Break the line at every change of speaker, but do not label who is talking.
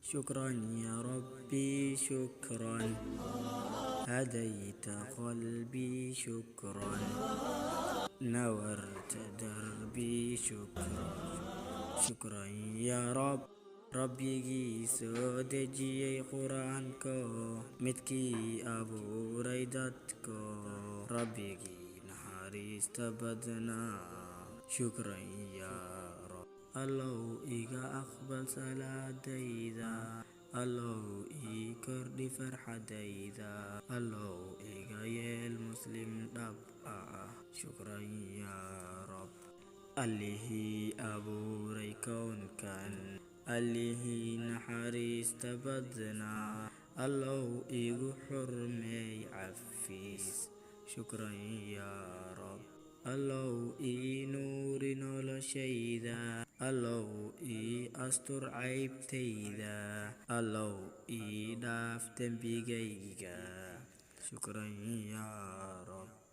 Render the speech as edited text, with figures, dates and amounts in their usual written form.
Shukran ya Rabbi, shukran. Hadayta qalbii, shukran. Nawarta darbii, shukran. Shukran ya Rab. Rabbigii soo dejiyey Qur-aanko, midkii abuuray dadko, Rabbigii naxariista badnaa, shukran yaa Rab. Allow iga aqbal salaadayda, Allow ii kordhi farxadayda, Allow iga yeel muslim dhab ah, shukran yaa Rab. Allihii abuuray kownkan, Allihii naxariista badnaa, Allow igu xurmeey cafiis, shukran yaa Rab. Allow ii nuuri noloshayda, Allow ii astur caybtayda, Allow ii dhaaf dembigayga, shukran yaa Rab.